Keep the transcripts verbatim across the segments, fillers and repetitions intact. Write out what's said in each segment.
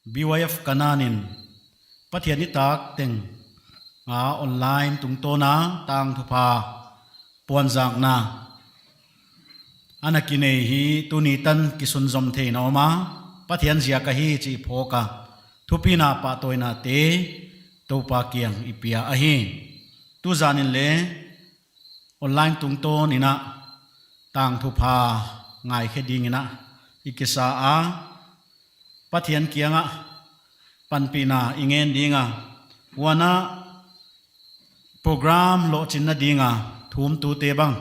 B Y F Kanaan in Pathian nitak teng a online tungtawn a tangthupha puanzakna ana kinei hi tuni tan kisunzom theihna om a, Pathian ziak ahi chih phawk a, thupina pahtawinate Toupa kiang i pia ahi. Tuzan in leng online tungtawn in a tangthupha ngaikhe dingin a i kisa a, Pathian kiangah panpihna i ngen ding a, huan a program lohchinna ding a thumtute bang,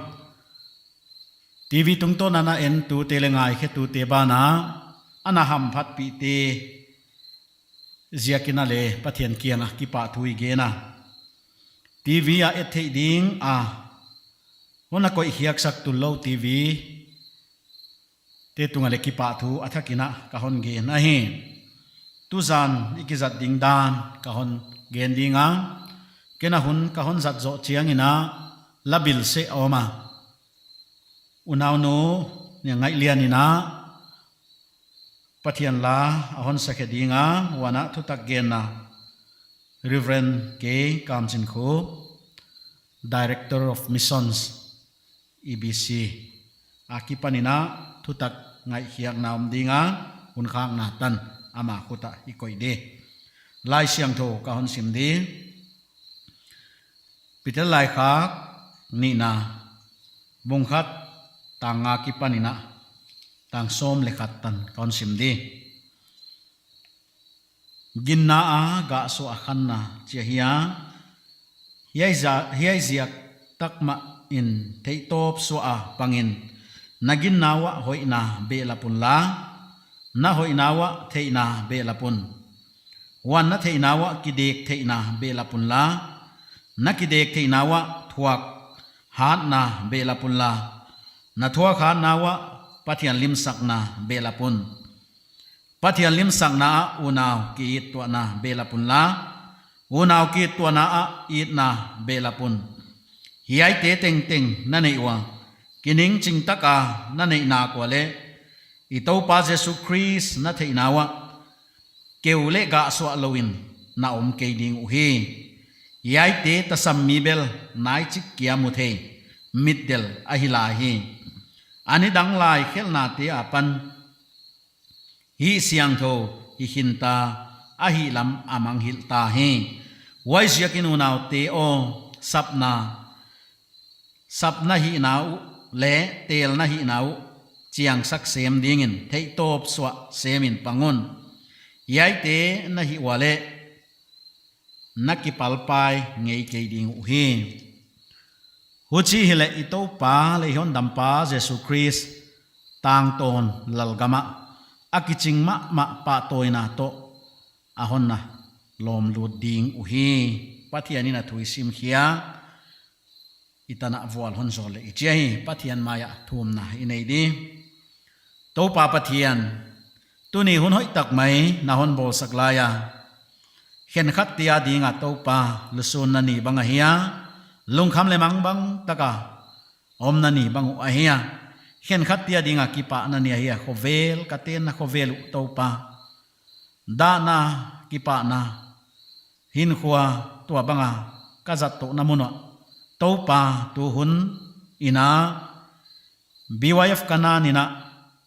TV tungtawn a na entute leh ngaikhetute banah ana hamphatpihte ziakin a leng Pathian kiangah kipahthu i gen a, TV a et theih ding a hon a koih hiaksak tullou TV te tungah leng kipahthu a thakin a ka hon gen ahi. Tuzan i kizat ding dan ka hon gen ding a, ken a hun ka hon zat zoh chiangin a labilseh a om a, unaunu Niangaihlian in a Pathian la a hon sakhe ding a, huan a thutak genna Reverend K Kamchinkhu, Director of Missions, E B C, akipanin a thutak ngaihkhiakna om ding a, hun khakna tan ama khut ah i koih di. Laisiangthou ka hon sim di. Peter laikhak nihna, bung khat, tang nga akipanin a tang sawm leh khat tan ka hon sim di. Ginna a gahsuah a khanna chi ahi a, hiai za-, hiai ziak tak mahin theihtawp suah a pangin, na ginna uah hoihna behlap unla, na hoihna uah theihna behlap un. Huan na theihna uah kidek theihna behlap unla, na kidek theihna uah thuak hatna behlap unla, na thuak hatna uah Pathian limsakna behlap un. Pathian limsakna ah unau ki-it tuahna behlap unla, unau ki-it tuahna ah itna behlap un. Hiaite tengteng na neih ua, kiningching taka na neih nak ua leh, i Toupa Jesu Khrist na theihna uah keu leh gahsuah louin na om kei ding uhi. Hiaite tasam mi bel naichik kia mu thei, mitdel ahi lai hi. A nidang lai khelhnate apan hih siangthou hi khinta, a hihlam a mangngilh ta hi. Huaiziakin unaute aw, sapna, sapna hihna uh leh telna hihna uh chiangsak sem dingin theihtawp suah semin pang un. Hiaite na hih ua leh na kipalpai ngei kei ding uhi. Huchi hileh i Toupa leh i Hondampa Jesu Khrist tangtawn lalgam ah a kiching mahmah pahtawina toh a honna lawmlut ding uhi. Pathianin a thu i simkhia, i tan ah vual hon zawl leh i chi ahi. Pathian mai ah thumna i nei di. Toupa Pathian, tuni hun hoihtak mai na hon bawlsak lai a, khenkhatte ading a Toupa, lusunna ni bang ahi a, lungkham leh mangbang taka omna ni bang uh ahi a, khenkhatte ading a kipahna ni ahi a, khovel, ka tenna khovel uh Toupa, dahna, kipahna, hinkhua, tua bang a ka zat touhna mun uah, Toupa, tu hun in a B Y F Kanaan in a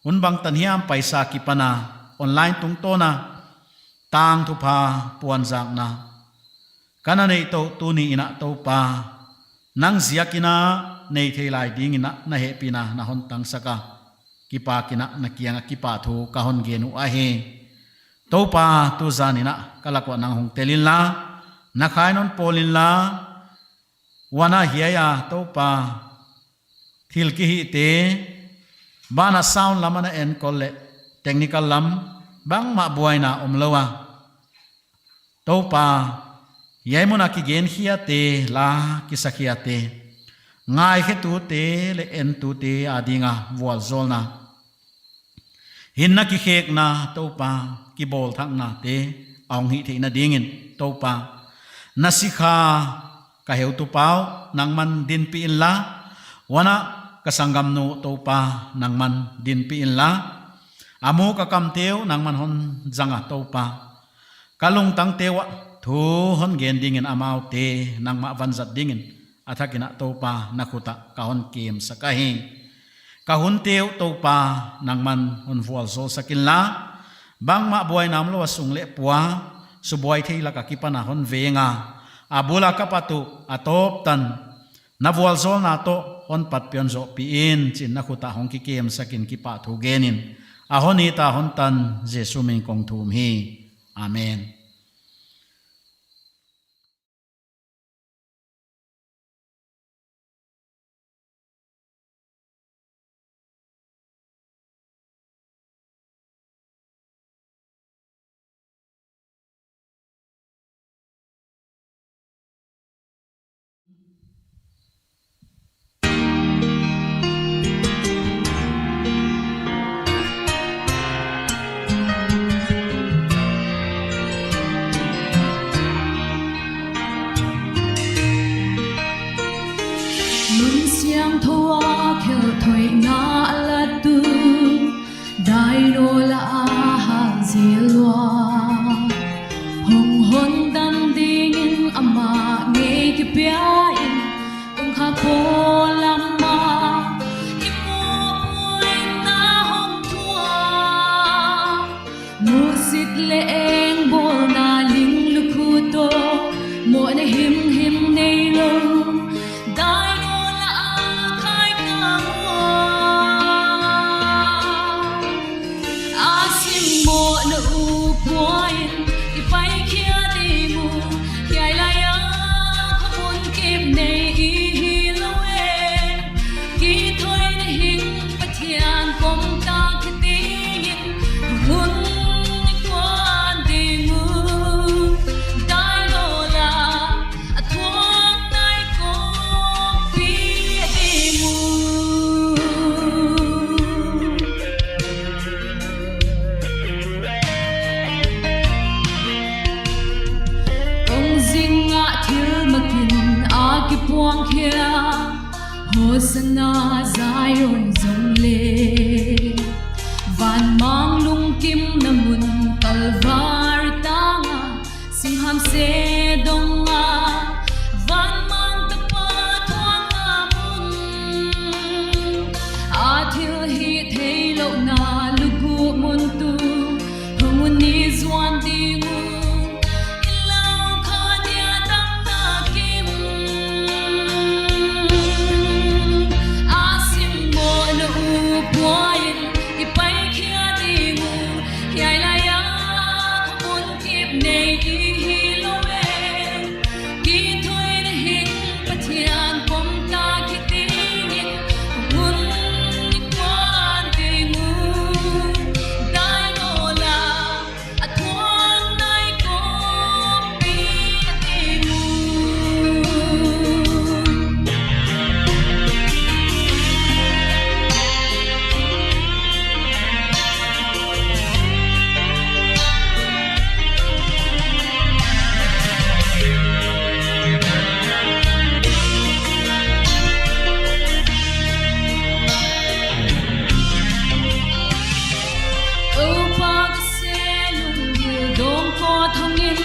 hun bangtan hiam paisa akipan a online tungtawn a tangthupha puanzakna ka na neih touh tuni in a Toupa, nang ziakin a nei thei lai dingin a na hehpihna na hon tangsak a, kipakin a na kiang ah kipahthu ka hon gen uh ahi. Toupa, tuzan in a ka lak uah nang hong tel inla, na kha in hon pawl inla, huan a hiai a Toupa, thil kihihte, banah sound lam ana enkol leh technical lam bangmah buaina omlou a, Toupa, hiai mun a kigenkhiate, la kisakhiate, ngaikhetute leh entute ading a vualzawlna, hinna kikhekna, Toupa, kibawlthaknate a hong hih theihna dingin, Toupa, na sikha ka heutupa uh nangman dinpih inla, huan a ka sanggamnu, Toupa, nangman dinpih inla, a muk a kamte uh nangman hon zang a, Toupa, ka lungtangte uah thu hon gen dingin amaute nangmah vanzat dingin a thakin ah Toupa na khut ah ka hon kemsak ahi. Ka hunte uh Toupa nangman hon vualzawlsak inla, bangmah buaina omlou a sung leh pua, subuai thei lak akipan a hon veng a, a bul a ka pat uh a tawptan na vualzawlna toh hon patpih hon zohpih in chi'n na khut ah hong kikemsak in kipahthu gen in, a hon it a hon tan Jesu min in kong thum hi. Amen. Mun siangthou a khelh thoihna a la tu, Dainola a hal zil lua. Hong hon dan dingin amah ngei kipia in, kongkhak polam ah i muhpuaina hong thuak. Musit leh engbawlna ling lukhu toh, mohna himhim neilou, Dainola a khai ka hua. A simmohna uh pua in i paikhia ding uh, hiai lai a khamun kip nei i hilou e. Kithoihna hing Pathian pom tak hi dingin, hun i kuan ding uh, Dainola a thuak nai kong pi ding uh. Kongzing ah thil mak in a kipuang khia, Hosana Zion zong leh. Vanmang lungkimna mun Kalvari tang ah, singham se dong ah, Vanmang Tapa thuakna mun. A thilhih theihlouhna luguh mun tu, hong un i zuan ding uh, i lau kha dia damna kim. A simmohna uh pua in i paikhia ding uh, hiai lai a khamun kip nei i hilou e. Kithoihna hing Pathian pom tak hi dingin, hun i kuan ding uh, Dainola a thuak nai kong pi ding uh. Toupa ka se lunggil dong ko thangin,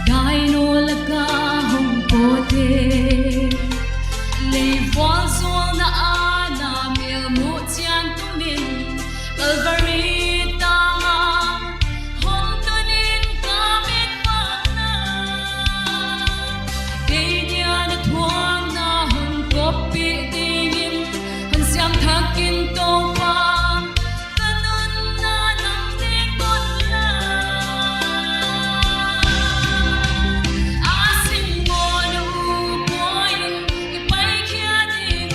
Dainola ka hong pawt e. Lei vualzawlna a na mel muh chiang tumin, Kalvari tang ah hong tun in ka mit pakna. Kei dia na thuakna hong koppih dingin, hon siam thak in Toupa, ka nunna nang teng kon la. A simmohna uh pua in i paikhia ding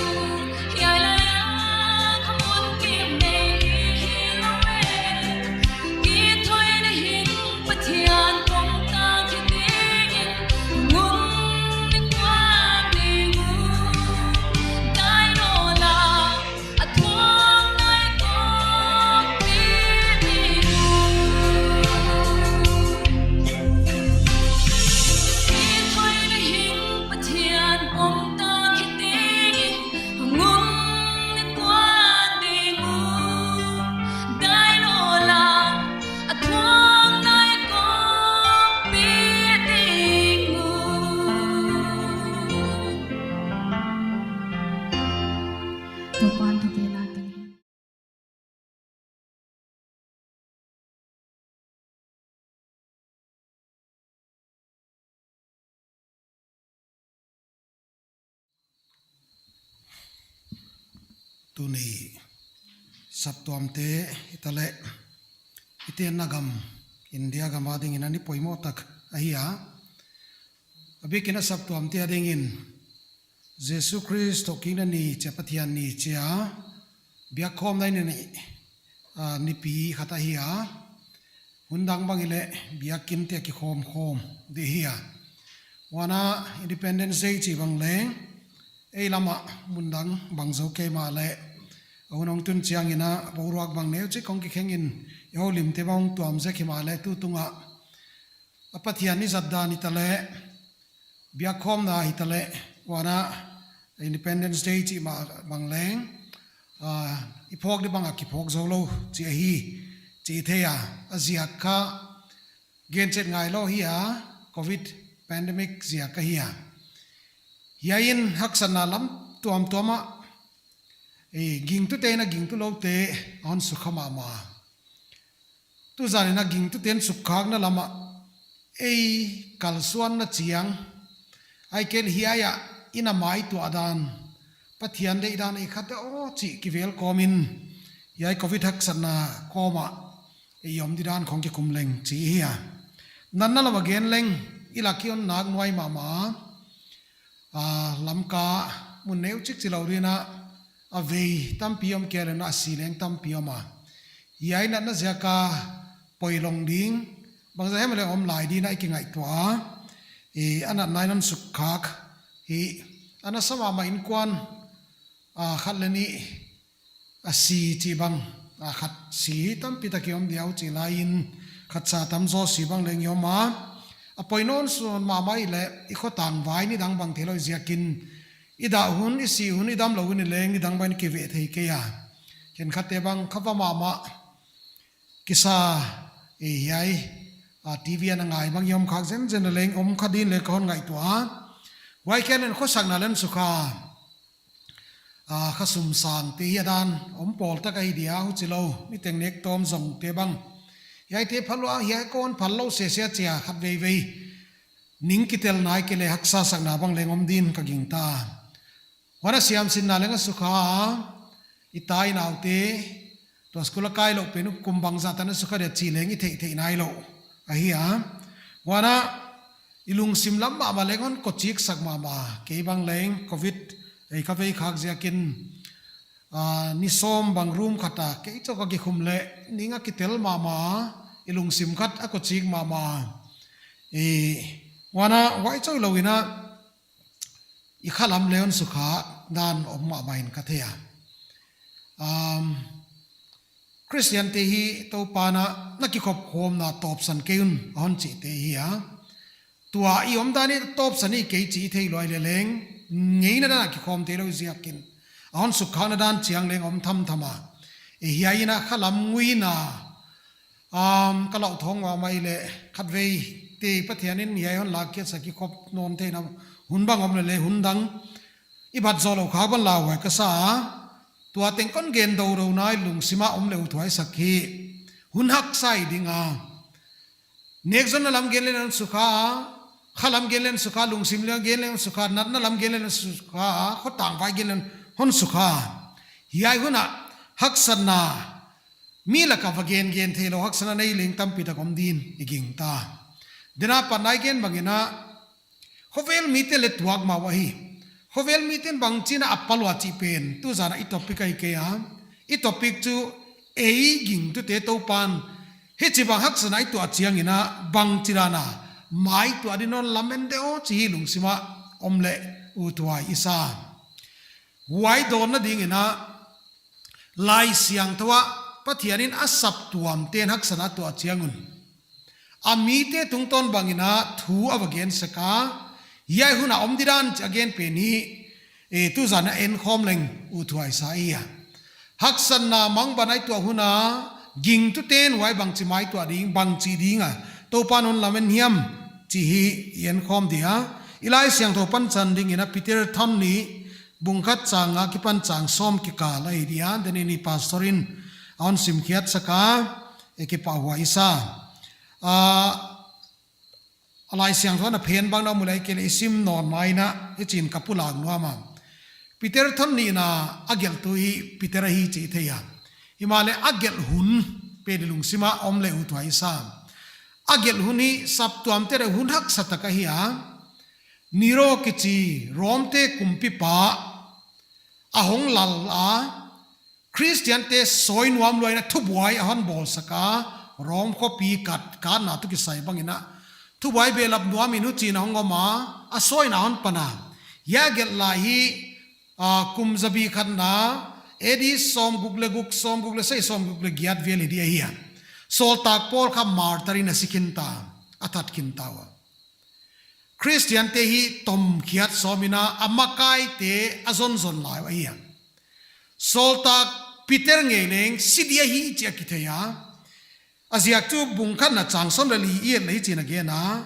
Tuni saptuamte hitaleh, i tenna gam India gam adingin a ni poimoh tak ahi a. A biakin a saptuamte adingin Jesu Khrist thohkikna ni chia, Pathian ni chia, biakkhawmna ni, a, nipi khat ahi a. Hun dang bang ileh biakin te a kikhawm khawm di hi a. Huan a Independence Day chih bang leng, ei lam ah mun dang bang zou kei mahleh, a hun hong tun chiangin a boruak bang neuchik hong kikheng in, i houlimte bang tuam zek himahleh, tutung a a Pathian ni zat dan hitaleh, biakkhawmna hitaleh, huan a Independence Day chih mah bang leng, a, i phawk di bang a kiphawk zou lou chih ahi, chih thei a, a ziak kha gen chet ngai lou hi a, Covid pandemic ziak ahi a. Hiai in haksatna lam tuamtuam ah, e, gingtute in a gingtuloute a hon sukha mahmah. Tuzan in a gingtute in sukkhakna lam ah, ei kalsuanna chiang, ahihkeileh hiai ah i na maituah dan, Pathian deihdan ei khat aw chih kivel kawmin, hiai Covid haksatna kawm ah ei om didan khong kikum leng chih hi a. Natna lam a gen leng, i lak ah hon nak nuai mahmah. A, Lamka mun neuchik chi lou ding in a, a vei tampi om kei leh a si leng tampi om a. Hiai natna ziak a poi lou ding, bangzah hiam leng om lai ding in a i kingaihtuah a. E, a natna in a hon sukkhak hi, a na sa mahmah innkuan, a, khat leh nih, a si chih bang, a, khat si tampi tak i om diau chih laiin, khat sa tamzaw si bang leng i om a. A poi nawn sawn mahmah ileh, i khotang vai nidang bang theilou ziakin, i dah hun, i si hun, i damlou hun i leng nidang bang in kiveh thei kei a. Khenkhatte bang kha va mahmah kisa, e, hiai, a, TV a na ngai bang i om khak zenzen a leng om kha ding leh ka hon ngaihtuah a. Huai kei leng khosakna leng sukha, a, kha sum sangte hi a dan om pawl tak ahi dia, huchilou, niteng nek tawm zongte bang. Hiaite phal ua, hiai kon phal lou sese a chia khat veivei ning kitel nai kei leh haksa sakna bang leng om din ka gingta. Huan a siamsinna leng a sukha a, i tai naute, tua school a kai lou pen uh kum bangzah tan a sukha dia chih leng i theihtheih nailou ahi a. Huan a i lungsim lam mahmah leng hon kochik sak mahmah, kei bang leng Covid, ei ka vei khak ziakin, a, ni sawm bang room khat a kei chauh ka kikhum leh, ning a kitel mahmah, i lungsim khat a kochik mahmah. E, huan a huai chauh lou in a, i khalam leng hon sukha dan om mahmah in ka thei a. Um, Christian te hi Toupa'n a na kikhop khawmna tawpsan kei un a hon chihte hi a. Tua i omdan i tawpsan i kei chih thei luai leh leng, ngeina dan a kikhawm theilou ziakin, a hon sukkhakna dan chiang leng om thamtham a. E, hiai in a khalam nguina, um, ka lauthawng mahmah ileh, khatveite Pathian in hiai hon lakkhiat sak, kikhop nawn theihna hun bang om leh leng hun dang i bat zoulou khak bang lauhuai ka sa a. Tua teng kon gen doudou nai, lungsim a om leh uthuai sak hi. Hun haksa hi ding a. Nekzonna lam gen leng hon sukha a, khalam gen leng hon sukha, lungsim lam gen leng hon sukha, natna lam gen leng hon sukha, khotang vai gen leng hon sukha. Hiai hun a haksatna, mi lak a va gengen theilou haksatna nei leng tampi tak om din i gingta. Tuni a pat a i gen bang in a, khovel mite leh tuak mah uh ahi. Khovel mite'n bangchin a phal ua chih pen, tuzan a i topic ahi kei a. I topic chu ei gingtute Toupa'n hichibang haksatna i tuah chiangin a bangchidan a maituah ding in hon lamen de aw chih hi lungsim a om leh uthuai i sa. Huai dawnna dingin a Laisiangthou ah Pathian in a saptuamte'n haksatna a tuah chiang un, a mite tungtawn bangin a thu a va gen sek a, hiai hun a om didan chih a gen pen hi, e, tuzan a enkhawm leng uthuai sa i a. Haksatna mangban a i tuah hun a, gingtute'n huai bangchi maituah ding, bangchi ding a Toupa'n hon lamen hiam chih hi i enkhawm dia. I Laisiangthou pansan dingin a Peter Thon ni bung khat chang nga kipan chang sawm kikal ahi dia, tuni ni pastor in a hon simkhiat sak a, e, kipahhuai i sa. A, a Laisiangthou a phen bang na mu lai kei leh i sim nawn mai in a, hichi'n ka pulak nuam a. Peter thon nihna a gelhtu hi Peter ahi chih thei a. Himahleh a gelh hun pen lungsima om leh uthuai sa. A gelh hun hi saptuamte leh hun haksa tak ahi a. Nero kichi Rom te kumpipa a hong lal a, Khristiante sawi nuam lua in a thubuai a hon bawlsak a, Rom khopi kat, katna toh kisai bangin a thubuai belap nuam in huchiin a hong om a, a sawina hon pan a. Hiai a gelh lai hi, a, kum zabi khatna, A D sawmguk leh guk, sawmguk leh sagih, sawmguk leh giat vel hi di ahi a. Sawltak Paul kha martyr in a si khin ta, a that khin ta ua. Khristiante hi tomkhiat sawm in a, a makaite a zonzon lai uh ahi a. Sawltak Peter ngei leng si di ahi chih a kithei a. A ziak chu bung khatna chang sawm leh li i et leh hichiin a gen a.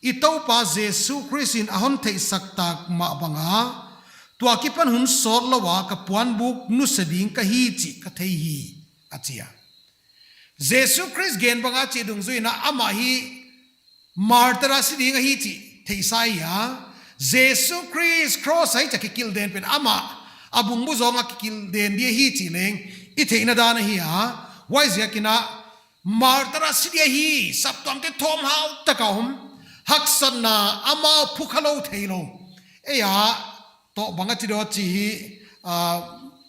I Toupa Jesu Khrist in a hon theihsak tak mah banga, tua kipan hun sawtlou a ka puanbuk nusia ding ka hi chih ka thei hi, a chi a. Jesu Khrist gen banga chih dungzui in a amah hi martyr a si ding ahi chih theihsa ahi a. Jesu Khrist cross a hichia kikilhden pen amah a bungbu zawng a kikilhden di ahi chih leng i theihna dan ahi a. Huaiziakin a martyr a si di ahi, saptuamte thawmhau tak a om. Haksatna amau phukha lou theilou. Ei a toh bang a chi dou chih hi, a,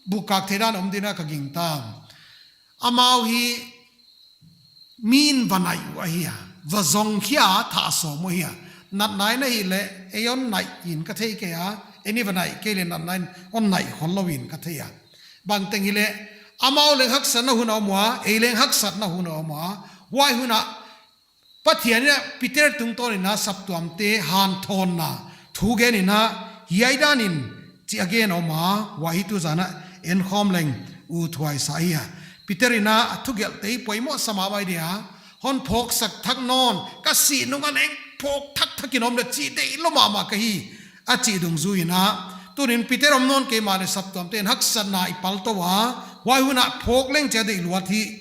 bukkak theih dan om ding in a ka gingta. Amau hi mi'n va naih uh ahi a, va zong khia a, thah sawm uh ahi a. Natna in ahih leh ei hon naih in ka thei kei a, ei ni va naih kei leh natna in hon naih khollou in ka thei a. Bangteng hileh amau leng haksatna hun a om ua, ei leng haksatna hun a om ua. Huai hun a Pathian in a Peter tungtawn in a saptuamte hanthawnna thu gen in a, hiai dan in chih a gen om a, huai hi tuzan a enkhawm leng uthuai sa ahi a. Peter in a a thugelhte hi poimoh sa mahmah ahi dia, hon phawksak thak nawn, ka sih nung a leng phawk thakthak in om leh chih deih lou mahmah ka hi, a chih dungzui in a. Tuni'n Peter om nawn kei mahleh saptuamte'n haksatna i paltou a, huai hun a phawk leng chih a deih luat hi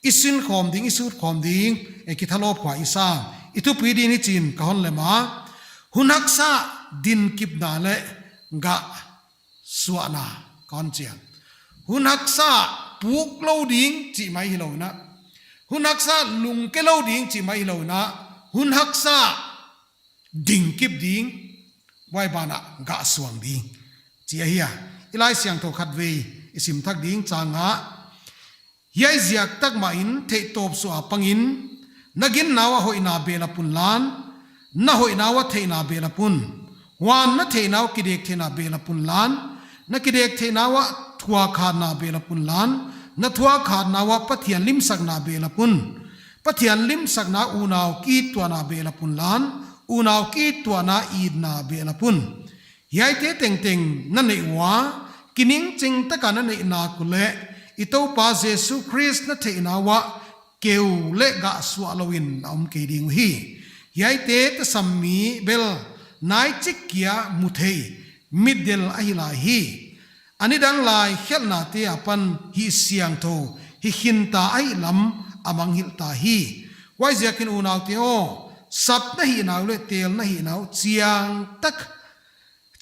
i sinkhawm ding, i sutkhawm ding, e, kithalawp huai i sa. I thupi ding hichiin ka hon lem a. Hun haksa dinkipna leh gah suahna ka hon chi a. Hun haksa puk lou ding chih mai hilou in a, hun haksa lungke lou ding chih mai hilou in a, hun haksa dingkip ding, huai banah gah suang ding chih ahi a. I Laisiangthou khatvei i sim thak ding, chang nga. Hiai ziak tak mahin theihtawp suah a pangin, na ginna uah hoihna belap unla, na hoihna uah theihna belap un. Huan na theihna uah kidek theihna belap unla, na kidek theihna uah thuak hatna belap unla, na thuak hatna uah Pathian limsakna belap un. Pathian limsakna unau ki-ittuahna belap unla, unau ki-ittuahna itna belap un. Hiaite tengteng na neih ua, kiningching taka na neih nak uleh, i Toupa Jesu Khrist na theihna uah keu leh gah suah louin na om kei ding uhi. Hiaite tasam mi bel naichik kia mu thei, mitdel ahi lai hi. A nidang lai khelhnate apan hihsiangthou hi khinta ahihlam a mangngilh ta hi. Huaiziakin unaute aw, sap na hihna uleh tel na hihna uh chiang tak,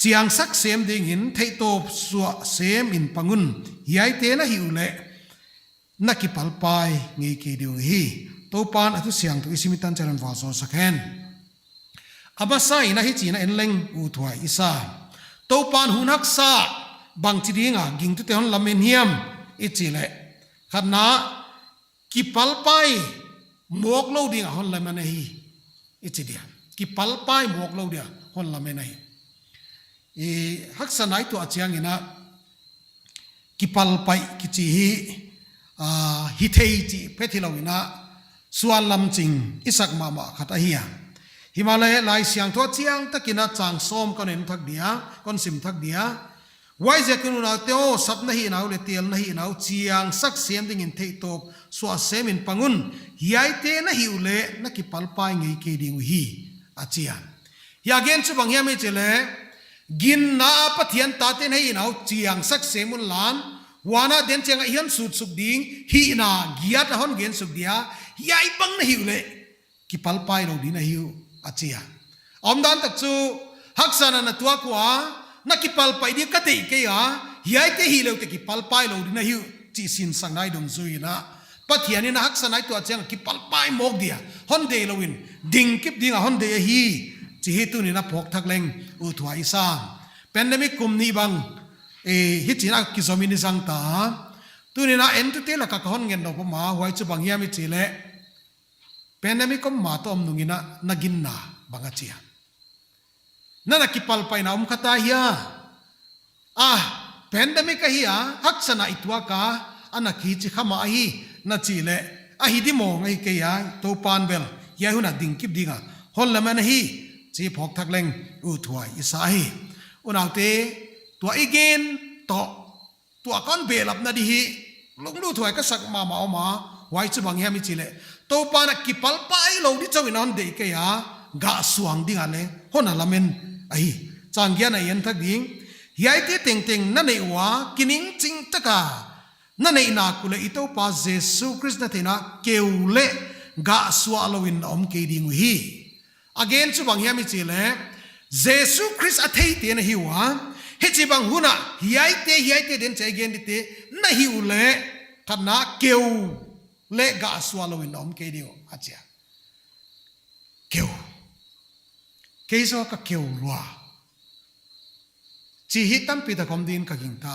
chiangsak sem dingin theihtawp suah sem in pang un. Hiaite na hih uleh na kipalpai ngei kei ding uhi. Toupan a thu siangthou i sim i tan chiangin a hon vualzawlsak hen. A masa in a hichiin a en leng uthuai i sa. Toupan hun haksa bangchi dinga gingtute hon lamen hiam i chih leh, khatna, kipalpai mawk lou dinga hon lamen ahi, i chi dia. Kipalpai mawk lou dia hon lamen ahi. I haksatna i tuah chiangin a, kipalpai kichi hi, a, hithei chih phet hilou in a, suan lamching i sak mahmah khat ahi a. Himahleh Laisiangthou chiang takin a chang sawm ka hon en thak dia, ka hon sim thak dia. Huaiziakin unaute aw, sap na hihna uleh tel na hihna uh chiangsak sem dingin theihtawp suah sem in pang un. Hiaite na hih uleh na kipalpai ngei kei ding uhi, a chi a. Hiai a gen chu bang hiam i chih leh, ginna a Pathian tate na hihna uh chiangsak sem unla, huan a den chiang a i hon sutsuk ding, hihna giat a hon gensuk dia, hiai bang na hih uleh kipalpai lou ding na hi uh, a chi a. A omdan tak chu, haksatna na tuak ua, Na kipalpai di ka theih kei a, hiaite hilou teh kipalpai lou di na hi uh, chih sinsakna i dungzui in a. Pathian in a haksatna i tuah chiang kipalpai mawk dia, hon deih lou in, dingkip ding a hon deih ahi, chih hi tuni'n a phawk thak leng uthuai i sa. Pandemic kum nih bang, eh, hichi'n a kizom in i zang ta. Tuni'n a entute lak ah ka hon ngen nop om a, huai chu bang hiam i chih leh, pandemic om ma toh om nung in a na ginna bang a chi a. Na na kipalpaina om kha ta hia? Ah, pandemic ahi a, haksatna i tuak a, a na kichi kha mah ahi, na chih leh, ahi di mawng ahi kei a, Toupa'n bel, hiai hun a dingkip ding a hon lamen ahi, chih phawk thak leng uthuai i sa hi. Unaute, tua i gen toh, tua kon behlapna di hi, lunglut huai ka sak mahmah om a, huai chu bang hiam i chih leh, Toupa'n a kipalpai lou di chauh in a hon deih kei a, gah suang ding a leh, hon a lamen ahi. Chang giat na i en thak ding, hiaite tengteng na neih ua, kiningching tak a, na neihna uh leh i Toupa Jesu Khrist na theihna keu leh gah suah lou in na om kei ding uhi. A gen chu bang hiam i chih leh, Jesu Khrist a theite na hi ua, hichibang hun a, hiaite, hiaite den chih a gen dite, na hi uleh, khatna keu leh gah suah lou in na om kei ding uh, a chi a. Keu. Kei zaw ka keu lua. Chih hi tampi tak om din ka gingta.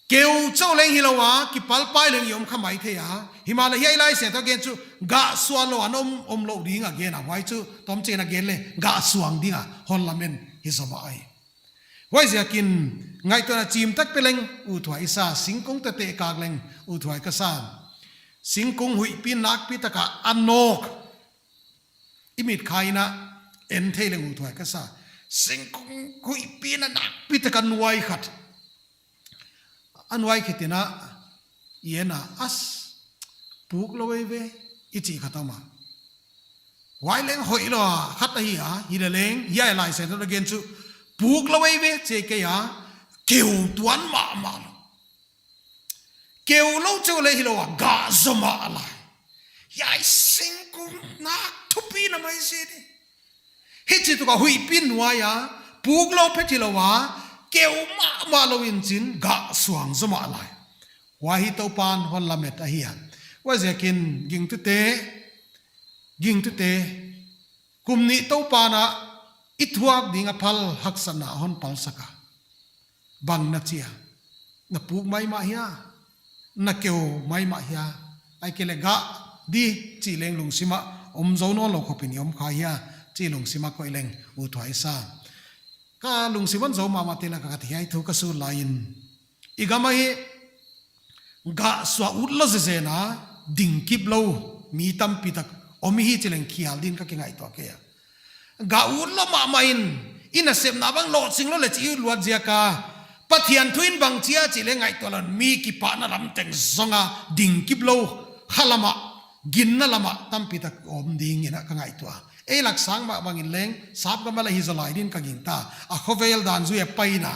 Keu chauh leng hilou a, kipalpai leng i om kha maithei a. Himahleh hiai Laisiangthou a gen chu gah suah lou a na om, om lou ding a gen a. Huai chu tomchiang in a gen leh gah suang ding a hon lamen hi zaw mah ahi. Huaiziakin ngaihtuahna chim tak pe leng uthuai i sa, singkung tete kak leng uthuai ka sa. Singkung huihpi nakpi tak a a nawk i mit kha in a en thei leng uthuai ka sa. Singkung huihpi in a nakpi tak a nuai khat, a nuai khit in a i en a, as, puk lou ei ve, i chih khat om a. Huai leng hoih lou a khat ahi a, hileleng, hiai Laisiangthou a gen chu, puk lou ei ve, chih kei a, keu tuan mahmah lou. Keu lou chauh leh hilou a, gah zaw mah lai. Hiai singkung nak thupi na mai si di. Hichi tuk a huihpi nuai a, puk lou phet hilou a, keu mahmah lou in chin gah suang zaw mah lai. Huai hi Toupa'n hon lamet ahi a. Huaiziakin gingtute, gingtute, kum nih Toupa'n a i thuak ding a phal haksatna hon palsak a. Bang na chi a? Na puk maimah hia? Na keu maimah hia? Ahihkeileh gah di chih leng lungsim a om zou nawn lou khop in i om kha hia? Chih lungsim a koih leng uthuai sa. Ka lungsim a zou mahmah te lak a khat hiai thu ka sut lai in, i gam a hi gah suah utlou zezen a dingkip lou mi tampi tak om hi chih leng khial din ka kingaihtuah kei a. Gah utlou mahmah in, i nasepna bang lohching lou leh chih i ut luat ziak a, Pathian thu in bang chi a chih leng ngaihtuah lou in mi kipahna lam teng zong a dingkip lou, kha lam a, ginna lam a tampi tak om ding in a ka ngaihtuah. Ei lak sang mah bang in leng, sap gam a leh hi zaw lai din ka gingta. A khovel dan zui a pai in a,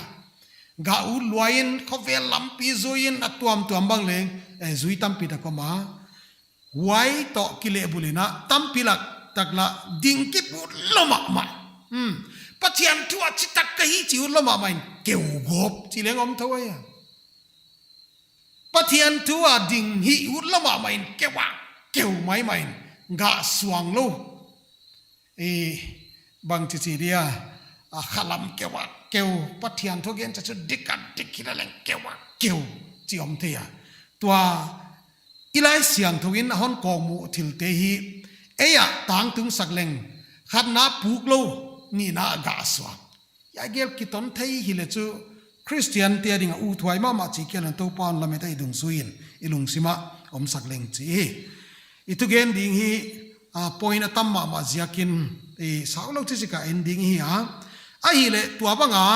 gah ut lua in, khovel lampi zui in, a tuamtuam bang leng, eh, zui tampi tak om a. Huai toh kilehbulh in a, tampi lak tak lah dingkip utlou mahmah. Hmm. Pathian thu a chi tak ka hi chih utlou mahmah in, keu gawp chih leng om thou ahi a. Pathian thu a ding hi utlou mahmah in, keu a, keu maimah in, gah suang lou. I bang chi chi dia, a kha lam keu a, keu, Pathian thu gen chiang chu dik a dik hileleng keu a, keu, chih om thei a. Tua, i Laisiangthou in a hon kawkmuh thilte hi, ei a tangtung sak leng, khatna puk lou, nihna gah suang. Hiai gel kiton thei hileh chu Christian te a ding a uthuai mahmah chih kia leng Toupa'n lamet a i dungzui in i lungsim a omsak leng chih hi. I thugen ding hi, a, point a tam mahmah ziakin, i sau lou chi zika en ding hi a. Ahihleh tua bang a,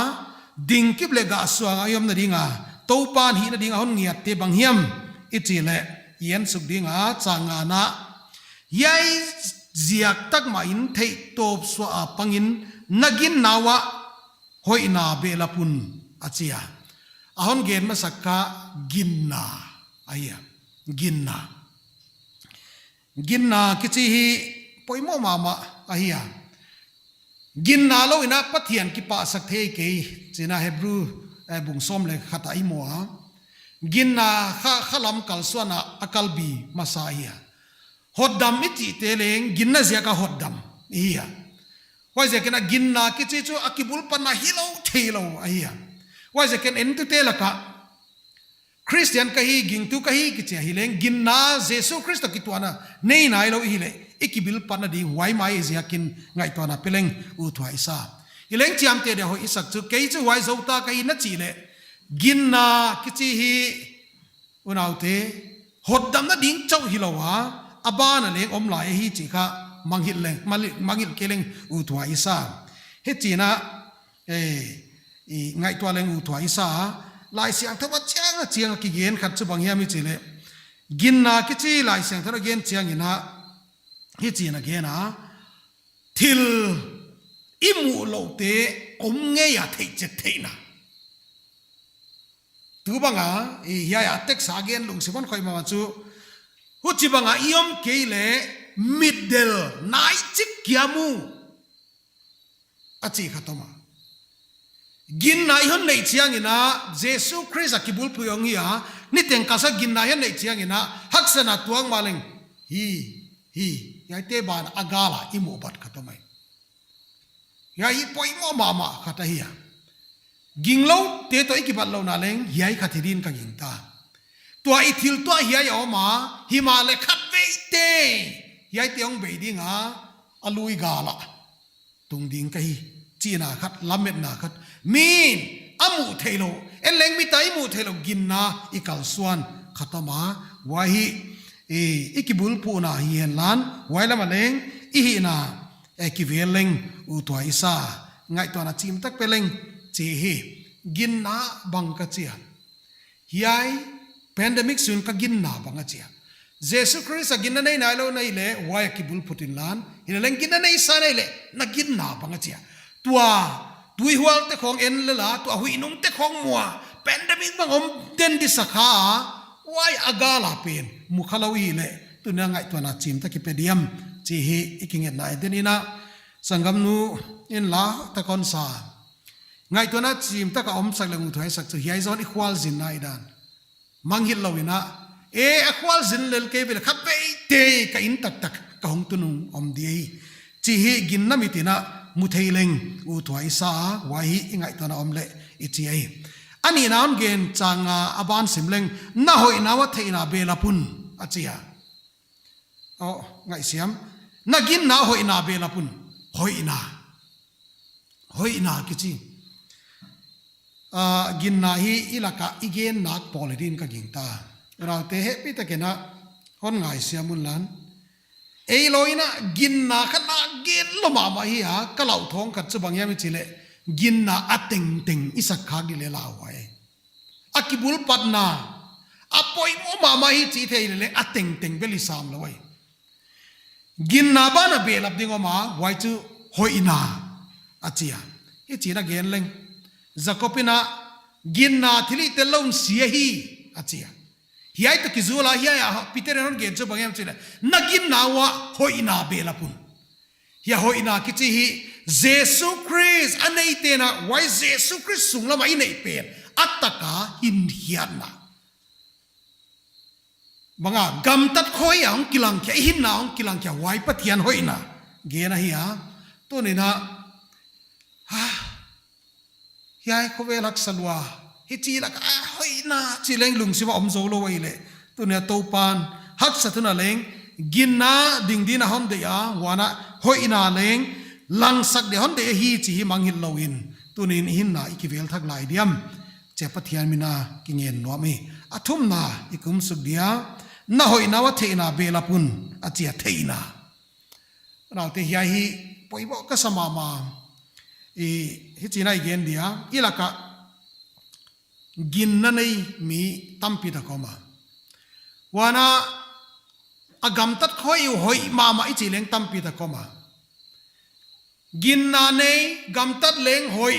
dingkip leh gah suang a i omna ding a, Toupa'n hihna ding a hon ngiatte bang hiam i chih leh, i en suk ding a, chang ngana. Hiai ziak tak mah in theihtawp suah a pang in na ginna uah hoihna behlap un a chi a. A hon gen masak kha ginna ahi a. Ginna. Ginna kichi hi poimoh mahmah ahi a. Ginna louin a Pathian kipahsak thei kei, chih a Hebru, eh, bung sawm leh khat ah i mu a. Ginna kha, khalam kalsuan a, a kalbi masa ahi a. Hotdam i chihte leng, ginna ziak a hotdam i hi a. Huaiziakin a ginna kichi chu a kibulpatna hilou theilou ahi a. Huaiziakin entute laka, Khristian ka hi, gingtu ka hi kichi a hileng, ginna Jesu Khrist kituahna nei nailou i hileh, i kibulpatna ding huai mah ahi ziakin ngaihtuahna pe leng uthuai i sa. Hileng chiamteh dia hoih i sak chu, kei chu huai zouta ka hi na chih leh, ginna kichi hi, unaute, hotdamna ding chauh hilou a, a ban a leng om lai ahi chih kha mangngilh leng, mali-, mangngilh kei leng uthuai i sa. Hichiin a, eh, i ngaihtuah leng uthuai i sa. Laisiangthou a chiang a chiang a kigen khat chu bang hiam i chih leh, ginna kichi Laisiangthou a gen chiangin a, hichiin a gen a, thil i muhlouhte om ngei a theihchet theihna. Tu bang a, i hiai a text a gen lungsim hon khoih mahmah chu, huchibang a i om kei leh mitdel naichik kia mu, a chih khat om a. Ginna i hon neih chiangin a, Jesu Khrist a kibulpui hong hi a, niteng ka sa ginna i hon neih chiangin a, haksatna tuak mah leng, hi, hi, hiaite ban a gal a i muh bat khat om ahi. Hiai hi poimoh mahmah khat ahi a. Gingloute toh i kibatlouhna leng, hiai khat hi din ka gingta. Tua i thil tuah hiai a om a, himahleh khatvei teh, hiaite hong bei ding a, a lui gal ah tung ding ka hi, chihna khat, lametna khat. Min a muh theilou, en leng mit a i muh theilou, ginna i kalsuan khat om a, huai hi, i, i kibulphuhna hi henla, huai lam a leng, i hihna, eh, kivel leng uthuai i sa, ngaihtuahna chimtak pe leng, chi hi, ginna bang ka chi a. Hiai, pandemic sun ka ginna bang a chi a. Jesu Khrist a ginna nei nailou na hileh, huai a kibulphuh inla, hileleng ginna nei sa na hileh, na ginna bang a chi a. Tua, tuihualte khong en leh la, tua huihnungte khong mu a, pandemic bang om den di sa kha, huai a gal a pen, mu khalou i hileh, tuni a ngaihtuahna chimtak i pe diam, chi hi i kingetna Eden in a, sanggamnu in la, tak hon sa. Ngaihtuahna chimtak a omsak leh uthuai sak chu hiai zong i khualzinna i dan. Mangngilh louin a. E, a khualzin lel kei ve leh khatvei teh ka inn taktak ka hong tun nung om di ahi. Chi hi ginna mit in a mu thei leng uthuai i sa a, huai hi i ngaihtuahna om leh i chi ahi. A nihna hon gen chang nga a ban sim leng na hoihna uah theihna belap un a chi a. Oh, ngaihsiam. Na ginna hoihna belap un. Hoihna. Hoihna kichi. Ah, ginna hi i lak a i gen nak pawl hi din ka gingta. Unaute hehpihtakin a hon ngaihsiam unla. Ei lou in a ginna khat na gen lou mahmah hi a, ka lauthawng khat chu bang hiam i chih leh. Ginna a tengteng i sak khak di leh lauhuai. A kibulpatna, a poimoh mahmah hi chih thei leleng a tengteng bel i sam lou ahi. Ginna ban a belap ding om a, huai chu hoihna, a chi a. Hichiin a gen leng. Jakob in a ginna thilhihtel lou in si ahi, a chi a. Hiai toh kizui a hiai a Peter in hon gen chu bang hiam chih leh. Na ginna uah hoihna belap un. Hiai hoihna kichi hi Jesu Khrist a neite'n a, huai Jesu Khrist sunglam a i neih pen a tak a hinkhiatna. Bang a, gamtat khoi a hong kilangkhia, i hinna hong kilangkhia, huai Pathian hoihna. Gen ahi a, tuni'n a, ha, hiai khovel haksa lua, hichi lak a hoihna, chi leng lungsim a om zou lou ahi leh. Tuni a Toupa'n, haksat hun a leng, ginna ding din a hon deih a, huan a hoihna leng, langsak dia hon deih ahi chih hi mangngilh lou in. Tuni'n i hinna i kivel thak lai diam. Chia Pathian min a kingen nuam hi. A thumna i kum suk dia, na hoihna uah theihna belap un, a chi a theihna. Unaute hiai hi, poimoh ka sa mahmah. I, hichi'n a i gen dia, i lak a ginna nei mi tampi tak om a. Huan a, a gamtat khoi uh hoih mahmah i chih leng tampi tak om a. Ginna nei, gamtat leng hoih,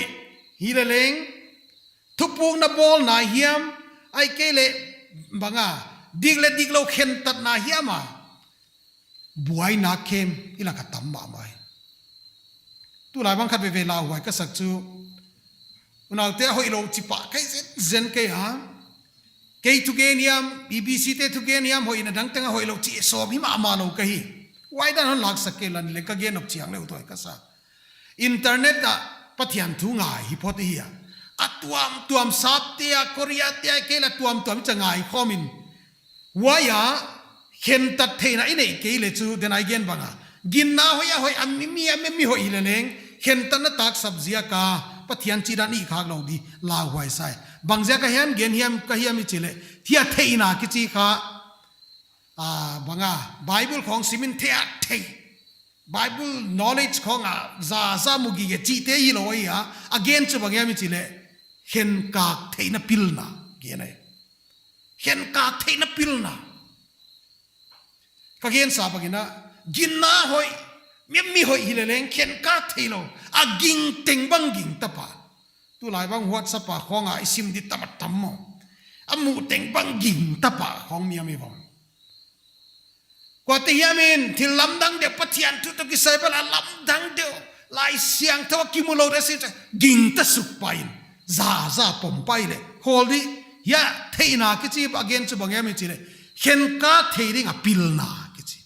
hileleng, thupukna bawlna hiam, ahihkeileh bang a, dik leh diklou khentatna hiam a. Buaina khem, i lak a tam mahmah hi. Tulai bang khat veve lauhuai ka sak chu, unaute, a hoihlou chi pah ka hi zenzen kei a. Kei thugen hiam, EBC te thugen hiam, hoihna dang teng a hoihlou chi sawm hi mahmah lou ka hi. Huai dan hon laksak kei leng ka gen nop chiang leh uthuai ka sa. Internet ah Pathian thu ngai hi phot hi a. A tuamtuam sapte a, Korea te a, kei la tuamtuam cha ngai khawm in. Huai a, khentat theihna i neih kei leh chu, den a i gen bang a, ginna hoih a hoih, a mi, mi, a mi, mi hoih hi leh leng, khentatna taksap ziak a Pathian chihdan i khak lou di lauhuai sa hi. Bang ziak a hiam gen hiam ka hiam i chih leh, thei a theihna kichi kha, a, bang a, Bible khawng sim in thei a thei, Bible knowledge khawng a za za mu gige chihte hilou ahi a. A gen chu bang hiam i chih leh, khenkak theihna pilna gen ahi. Khenkak theihna pilna. Ka gensa bang in a, ginna hoih, mi, mi hoih hi leh leng khenkak theilou, a ging teng bang ging ta pah. Tulai bang WhatsApp a khawng a i sim di tam a tam maw. A muh teng bang ging ta pah khawng mi a mi bang. Kuate hiam in thil lamdang deuh, Pathian thu toh kisai bang a lamdang deuh, Laisiangthou a kimu lou deuh si, ging ta suk pah in, za za pom pah leh, khawl di. Hia theihna kichi a gen chu bang hiam i chih leh, khenkak thei ding a pilna kichi.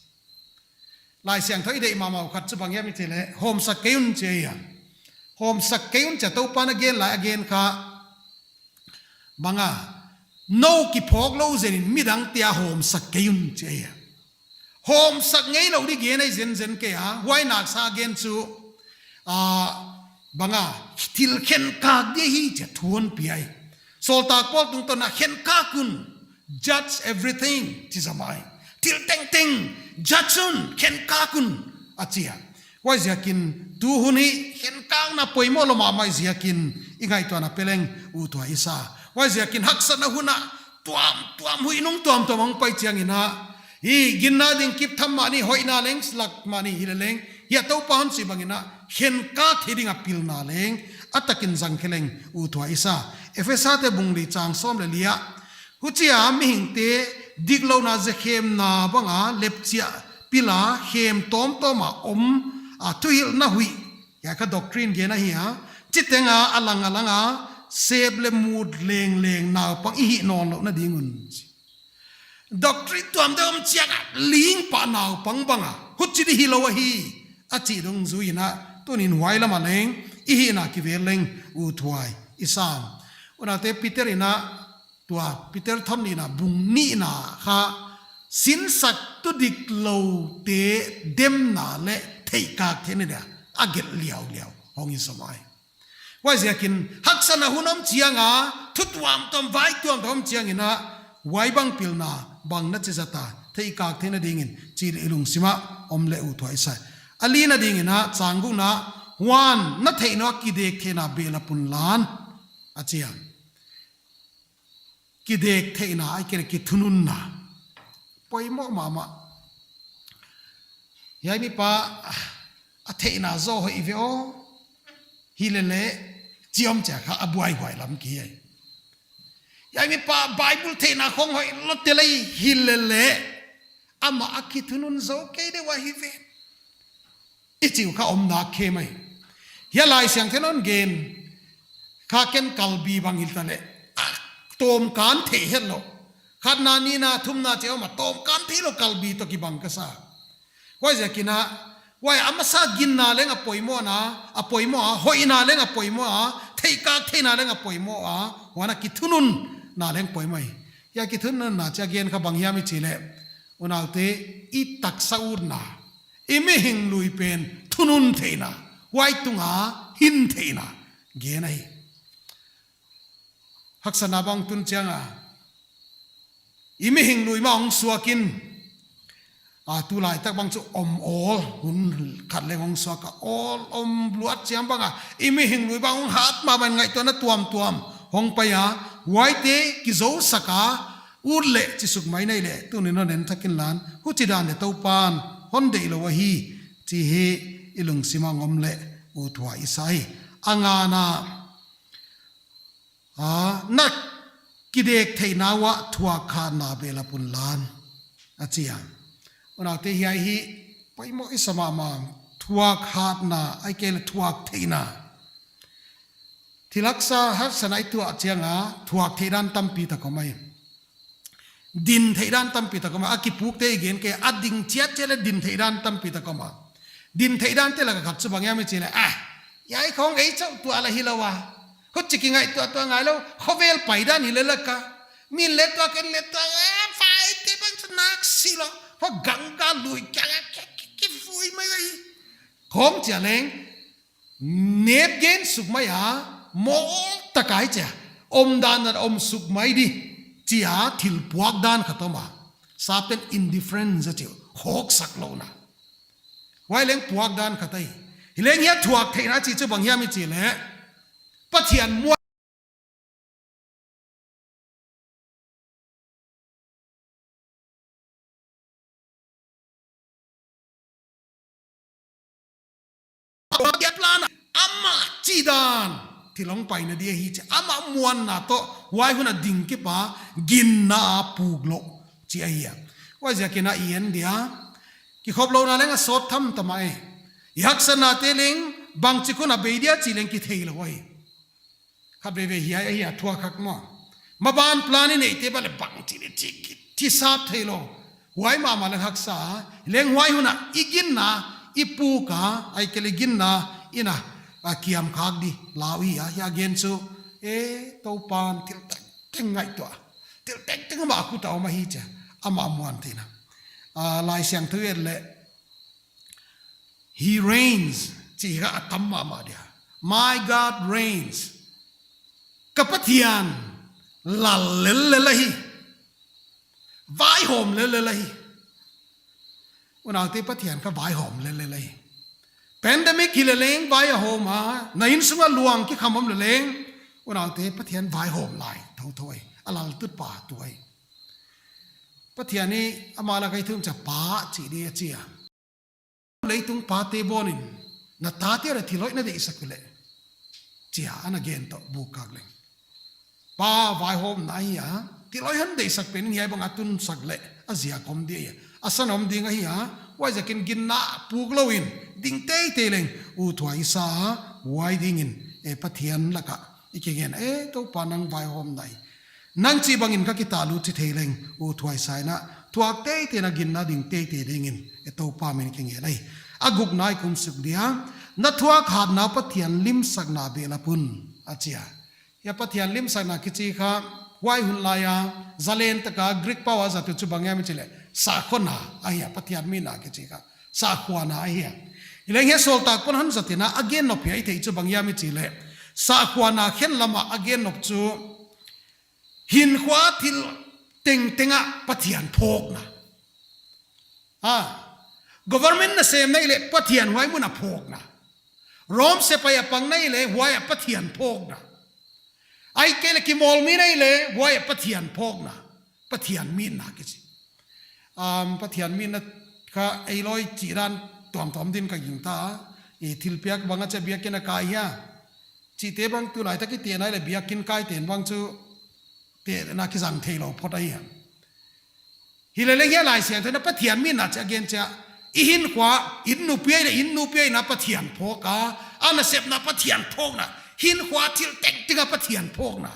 Laisiangthou i deih mahmah uh khat chu bang hiam i chih leh, hawmsak kei un chi a. Hawmsak kei un chi a, Toupa'n a gen lai a gen kha, bang a, nou kiphawk lou zen in midangte a hawmsak kei un chi a. Hawmsak ngeilou di gen ahi zenzen kei a, huai naksa gen chu, a, bang a, thil khenkak di hi chi a thu hon pia hi. Sawltak Paul tungtawn a khenkak un, judge everything, chi zomah hi. Thil tengteng judge un, khenkak un, a chi a. Huaiziakin tuhun hi khenkakna poimoh lou mahmah ziakin i ngaihtuahna pe leng uthuai i sa. Huaiziakin haksatna hun a tuamtuam, huih nung tuamtuam hong pai chiang in a, hi ginna ding kip tham mahni, hoihna leng lak mahni hi leh leng, hia Toupa hon chih bang in a, khenkak thei ding a pilna leng a tak in zang khe leng uthuai i sa. Ephesa te bung li chang sawm leh li a, huchia mihingte diklouhna zekhemna bang a lepchih a pil a, khem tawmtawm a om a, thuhilhna huih, hia kha doctrine gen ahi a, chiteng a a lang a lang a, sep leh mut lengleng naupang i hih nawnlouhna ding un. Doctrine tuam deuh om chiang a, ling pah naupang bang a, huchi di hilou ahi, a chih dungzui in a, tuni'n huai lam a leng i hihna kivel leng uthuai i sa. Unaute, Peter in a, tua Peter thon nihna bung nihna kha, sinsaktu dikloute demna leh theihkak theihna dia a gelh liauliau hong hi zomah hi. Huaiziakin haksatna hun om chiang a, thu tuamtuam, vai tuamtuam om chiang in a, huai bang pilna bang na chi zat a, theihkak theihna ding in chih i lungsim a om leh uthuai i sa. A lina ding in a, chang gukna, huan na theih nung a kidek theihna behlap unla, a chi a. Kidek theihna, ahihkeileh kithununna. Poimoh mahmah. Hiai mipa a theihna zaw hoih ve aw, hi leh leh, chi om chiang kha a buaihuai lam ki hi. Hiai mipa Bible theihna khawng hoih lou te lei, hi leh leh, amah a kithunun zou kei deuh ahi ve, i chih uh kha om nak khe mai. Hia Laisiangthou in hon gen kha, ken kalbi bang hilta leh, a tawm kan theih hetlou. Khatna, nihna, thumna chih om a, tawm kan theilou kalbi toh kibang ka sa. Huaiziakin a, huai a masa ginna leng a poimoh a, a poimoh a, hoihna leng a poimoh a, theihkak theihna leng a poimoh a, huan a kithununna leng poimoh hi. Hia kithununna chih a gen kha bang hiam i chih leh, unaute, i taksa utna, i mihing lui pen thunun theihna, huai tung a hin theihna gen ahi. Haksatna bang tun chiang a, i mihing lui mah hong suak in, a, tulaitak bang chu om awl, hun khat leng hong suak a, awl om luat chiang bang a, i mihing lui bang hong hat mahmah in, ngaihtuahna tuamtuam hong pai a, huaite kizousak a, ut leh chi suk mai nei leh, tuni'n hon en thak inla, huchidan leh Toupa'n hon deihlou ahi, chih i lungsim a om leh uthuai i sa hi. A ngana, a, na kidek theihna uah thuak khatna behlap unla, a chi a. Unaute, hiai hi poimoh i sa mahmah, thu Thuak hatna, ahihkeileh thuak theihna. Thil haksa, haksatna i tuah chiang a, thuak theih dan tampi tak om ahi. Din theih dan tampi tak om a, a kipukte i gen kei, a ding chiat chiat leh din theih dan tampi tak om a. Din theih dante lak a khat chu bang hiam i chih leh, ah, hiai khong ei chauh tuah lah hilou a. Huchi kingaihtuah tuah ngailou, khovel pai dan hi leh lak a. Min leh tuak, en leh tuak, eh, vai te bang chu nak si lou. Hua gangga lui kia, kia, kia, kia, vui mai lai. Khong chia leng, nep gen suk mai a, mawl tak a hi chia. Omdan a om suk mai di. Chia thil puak dan khat om a. Sapten indifference a chi uh. Hawksak louhna. Huai leng puak dan khat ahi. Hileng hiai thuak theihna chih chu bang hiam i chih leh, Pathian muan Pathian plan a, amah chih dan thil hong paina di ahi chia. Amah muanna toh, huai hun a ding kip a, ginna a puk lou chih ahi a. Huaiziakin a i en dia, kikhop louhna leng a sawt tham tham ahi. I haksatnate leng, bangchik hun a bei dia chih leng kitheilou ahi. Khatveivei hiai ahi a thuak hak maw. Maban plan i neihte bang leh bangchi leh chi, chi sap theilou. Huai mahmah leng haksa. Leng huai hun a i ginna, i puk a, ahihkeileh ginna, i na, a kiam khak di, lau hi a, hiai a gen chu. Eh, Toupan thil tengteng ngaihtuah. Thil tengteng amah khut a om ahi chia. Amah muan theihna. Ah, Laisiangthou et leh, He reigns, chih kha a tam mahmah dia. My God reigns. Ka Pathian lal lellel ahi. Vaihawm lellel ahi. Unaute, Pathian kha vaihawm lellel ahi. Pandemic hi leleng vai a hawm a, na innsung a luang kikham om leleng. Unaute, Pathian vaihawm lai thouthou ahi. A laltutpa tuh ahi. Pathian in amah lak a i thum chia Pa chih di a chi a. Leitung pate bawl in, na tate a thil hoih na deihsak leh, chia ana gen toh buk kak leng. Pa vaihawmna ahi a, thil hoih hon deihsak pen in hiai bang a tunsak leh, a ziak om di ahi a. A san om ding ahi a, huaiziakin ginna puk lou in, ding teitei leng, uthuai sa a, huai dingin, eh, Pathian lak a i kigen, eh, Toupa nang vaihawmna ahi. Nang chih bangin ka kitalut chi thei leng, uthuai sa in a, thuak teitei in a ginna ding teitei dingin, eh, Toupa min kigen ahi. A gukna i kum suk dia, na thuak hatna Pathian limsakna behlap un, a chi a. Hiai Pathian limsakna kichi kha, huai hun lai a, zalen tak a Greek pau a zat uh chu bang hiam i chih leh, sakhona ahi a, Pathian mitna kichi kha. Sakhuana ahi a. Hileng hiai Sawltak pa'n hon zat in a, a gen nop hiai i theih chu bang hiam i chih leh, sakhuana khen lam a a gen nop chu, hinkhua thil tengteng ah Pathian phawkna. Ah, government na sem na hih leh Pathian huai mun a phawkna. Rom sepaih a pang na hih leh huai a Pathian phawkna. Ahihkeileh kimawlmi na hih leh huai a Pathian phawkna. Pathian mitna kichi. Um, Pathian mitna kha ei lawi chih dan tuamtuam din ka gingta. I thilpiak bang a chia biakin a kai hia. Chihte bang tulaitak i te na hih leh biakin kaite'n bang chu te na kizang theilou phot ahi a. Hileleng hiai Laisiangthou in a Pathian mitna chih a gen chia. I hinkhua, i nupi ahi leh i nupi ahi na Pathian phawk a. A nasepna Pathian phawkna. Hinkhua thil tengteng a Pathian phawkna.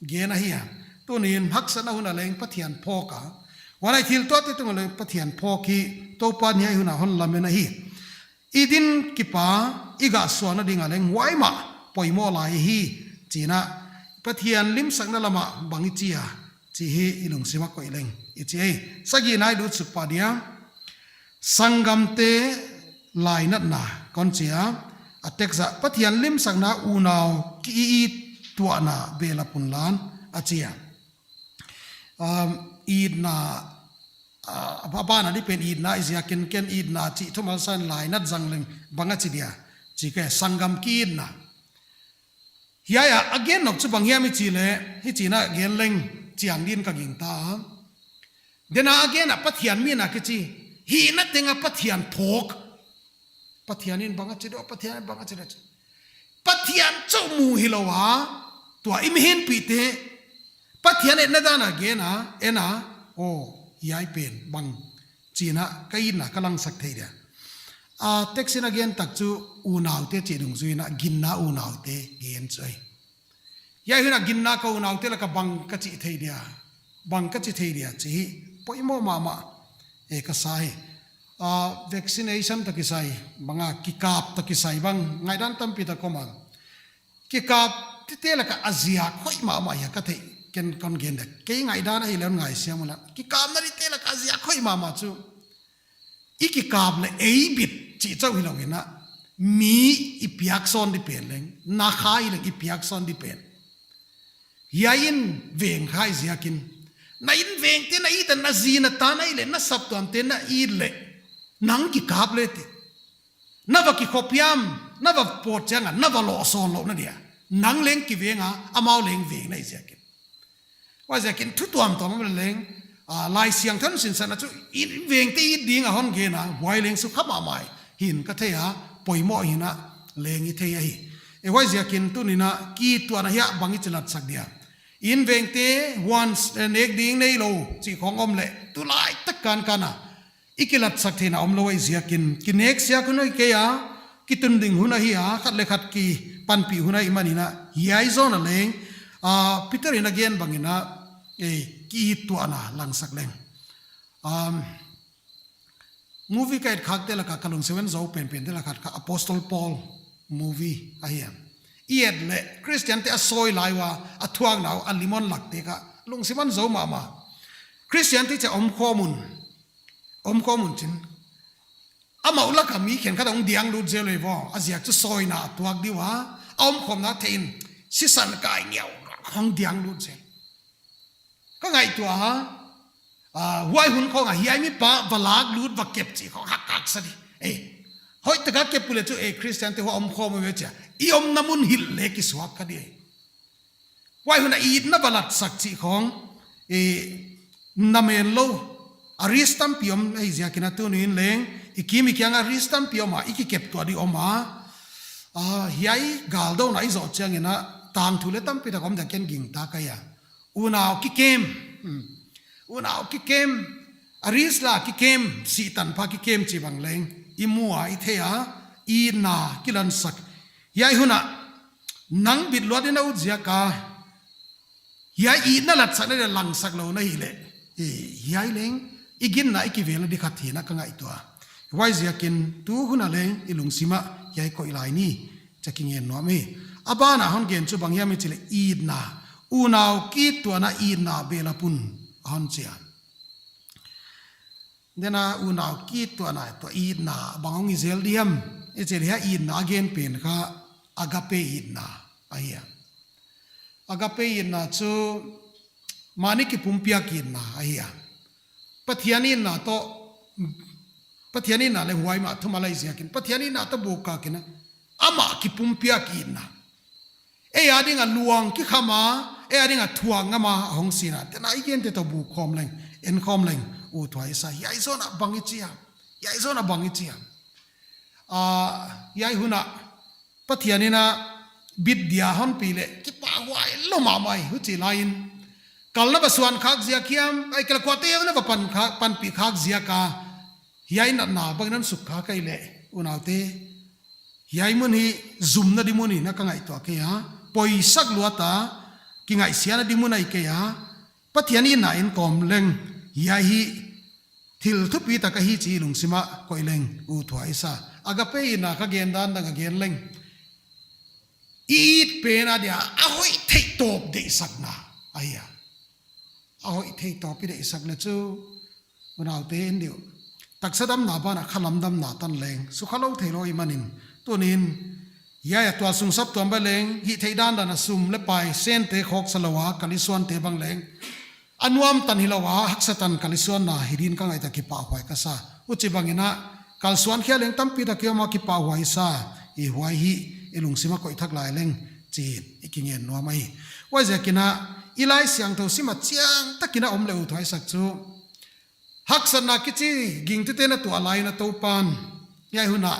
Gen ahi a. Tuni'n haksatna hun a leng Pathian phawk a. Huan a thil tuahte tung a leng Pathian phawk hi. Toupa'n hiai hun a hon lamen ahi. I din kip a, i gah suahna ding a leng huai mah poimoh lai hi, chi in a, Pathian limsakna lam a bang i chi a, chih hi i lungsim a koih leng, i chi ei. Sagihna i lut suk pah dia, sanggamte lainatna kon chi a, a text ah, Pathian limsakna unau ki-it tuahna behlap un lan, a chi a. Um, itna, uh, a ba-, ban a di pen itna, i ziakin ken itna chih thumal sa in lainat zang leng bang a chi dia. Chih kha sanggam ki-itna. Hiai a, a gen nop chu bang hiam i chih leh, hichi in a gen leng chiang din ka gingta. Tuni'n a gen a Pathian mitna kichi. Hihna teng a Pathian phawk. Pathian in bang a chi di, Pathian in bang a chi di. Pathian chauh mu hilou a, tua i mihingpihte, Pathian etna dan a gen a, en a, aw, hiai pen, bang, chi in a, ka itna, ka langsak thei dia. A, text in a gen tak chu unaute chih dungzui in a, ginna unaute gen chu ahi. Hiai hun a ginna ka unaute lak a bang ka chi thei dia, bang ka chi thei dia chih hi poimoh mahmah e ka sa hi. A, vaccination toh kisai bang a, kikap toh kisai bang ngaihdan tampi tak om a. Kikap dingte lak a a ziak hoih mahmah hia ka theih, ken kon gen dek. Kei ngaihdan ahi leh ngaihsiam un la. Kikapna dingte lak a a ziak hoih mahmah chu, i kikap leh ei bit chih chauh hilou in a, mi i piak sawn di pen leng, na kha i leng i piak sawn di pen. Hiai in veng kha i ziakin, na invengte na it a, na zi na ta na it leh, na saptuamte na it leh, nang kikap le ti. Na va kikhopiam, na va pawt chiang a, na va loh sawn louhna dia, nang leng kiveng a, amau leng veng na hi ziakin. Huaiziakin thu tuamtuam om leng, a, Laisiangthou in sinsakna chu invengte it ding a hon gen a, huai leng sukha mahmah hi in ka thei a, poimoh hi in a leng i thei ahi. E, huaiziakin tuni'n a kituahna hiai bang i chi latsak dia. Invengte huan, eh, nek ding neilou chih khong om leh, tulaitak kankan a i kilatsak theihna omlou ahih ziakin, kinek siak hun ahi kei a, kitunding hun ahi a, khat leh khat kipanpih hun ahihman in a, hiai zawn a leng, a, Peter in a gen bang in a, e, kituahna langsak leng. Um, movie ka et khakte lak a ka lungsim a zou penpente lak a khat kha Apostle Paul movie ahi a. I et leh Christiante a sawi lai ua, a thuakna uh, a lim hon lakte kha lungsim a zou mahmah. Christiante chih omkhawm un, omkhawm un chin, amau lak a mi khenkhat hong diang lut zel uh ve. A ziak chu sawina a tuak di ua, a omkhawmna theih in, sisan kai ngiau hong diang lut zel. Ka ngaihtuah a, a, huai hun khong a hiai mipa va lak lut va kep chih khong hak haksa di. E, hoihtak a kep uleh chu, e, Christiante huai omkhawm uh ve chia, i omna mun hilh leh kisuak kha di. Huai hun a itna va latsak chih khong, e, na men lou. A risk tampi om ahih ziakin a tuni'n leng, i kim i kiang a risk tampi om a, i kikep tuah di om a. A, hiai galdouna i zoh chiang in a, tangthu leh tampi tak om dia, ken gingta ka hi a. Unau kikem. Hmm. Unau kikem. A risk la kikem, sih tanpha kikem chih bang leng i mu a, i thei a, itna kilansak. Hiai hun a nang bit luat in a ut ziak a, hiai itna latsakna leh langsak lou na hih leh, e, hiai leng i ginna, i kivelna di khat hi'n a ka ngaihtuah. Huaiziakin tu hun a leng i lungsim ah hiai koih lai ni chia kingen nuam hi. A ban a hon gen chu bang hiam i chih leh itna, unau kituahna itna belap un a hon chi a. Tuni'n a unau kituahna toh itna bang hong i zel diam i chih leh, hiai itna a gen pen kha agape itna ahi a. Agape itna chu mahni kipumpiak itna ahi a. Pathian itna toh, Pathian itna leh huai mah thum a lai ziakin, Pathian itna toh buk kak in a, amah kipumpiak itna. Ei a ding a luang kikham a, ei a ding a thuak ngam a hong si in a, tuni'n a i gente toh buk khawm leng, en khawm leng, uthuai sa. Hiai zawn a bang i chi a, hiai zawn a bang i chi a. A, hiai hun a Pathian in a bit dia hon pi leh kipahhuai lou mahmah hi, huchi lai in. Kal na va suan khak ziak hiam, ahihkeileh kuate hiam na va pan khak, panpih khak ziak a, hiai natna bang in hon suk khak ahih leh, unaute, hiai mun hi zumna di mun hi'n a ka ngaihtuah kei a. Poisak luat a, kingaihsiatna di mun ahi kei a. Pathian itna in kawm leng, hiai hi thil thupitak ahi chih i lungsim ah koih leng uthuai sa. Agape itna ka gen dan dang a gen leng, i it pen a dia a hoih theih tawp deihsakna ahi a. A hoih theih tawp i deihsak leh chu, unaute, en di uh. Taksa damna ban a khalam damna tan leng sukha lou theilou ahihman in, tuni'n, hiai a tualsung saptuam bang leng, hihtheih dandan a sum leh pai, sente khawksa lou a kal i suante bang leng, a nuam tan hilou a, haksa tan kal i suanna hi di'n ka ngaihtuah, kipahhuai ka sa. Huchibang in a, kalsuan khia leng tampi tak i om a, kipahhuai sa. I huai hi i lungsim ah koih thak lai leng, chi'n i kingen nuam ahi. Huaiziakin a, i Laisiangthou sim a chiang tak in a om leh uthuai sak chu, haksatna kichi gingtute na tuah lai in a Toupa'n, hiai hun a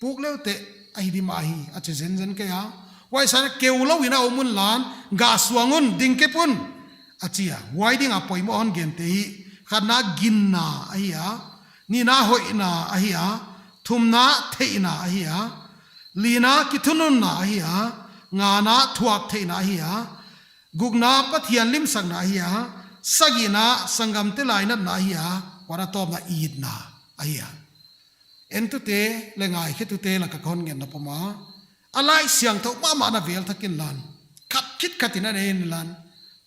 puk le uh teh, ahi di mah hi, a chi zenzen kei a. Huai sang a keu lou in a om un la, gah suang un, dingkep un, a chi a. Huai ding a poimoh hon gente hi, khatna ginna ahi a, nihna hoihna ahi a, Thumna theihna ahi a, lina kithununna ahi a, ngana thuak theihna ahi a, gukna Pathian limsakna ahi a, sagihna sanggamte lainatna ahi a, kuana tawpna itna ahi a. Entute leh ngaikhetute laka ka hon ngetna pom a, a Laisiangthou mahmah na vel thak inla, khat khit khat in na en inla,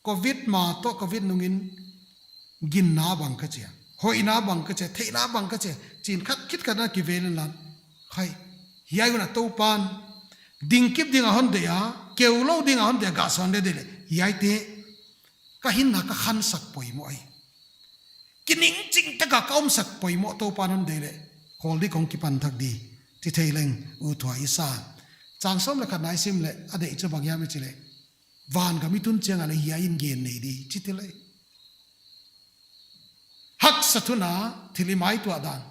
Covid ma toh Covid nungin ginna bang ka chi a, hoihna bang ka chi a, theihna bang ka chi a, chi'n khat khit khat na kivel inla, khai, hiai hun a Toupa'n dingkip ding a hon deih a, keu lou ding a hong deih a, gah suan leh deih leh, hiaite ka hinna ka khansak poimoh ahi. Kiningching taka ka omsak poimoh Toupa'n hon deih leh, khawl di, kong kipan thak di, chi thei leng uthuai i sa. Chang sawm leh khatna i sim leh a deih chu bang hiam i chih leh, vangam i tun chiang a leh hiai in gen nei di, chi thei leh. Haksat hun a thil i maituah dan,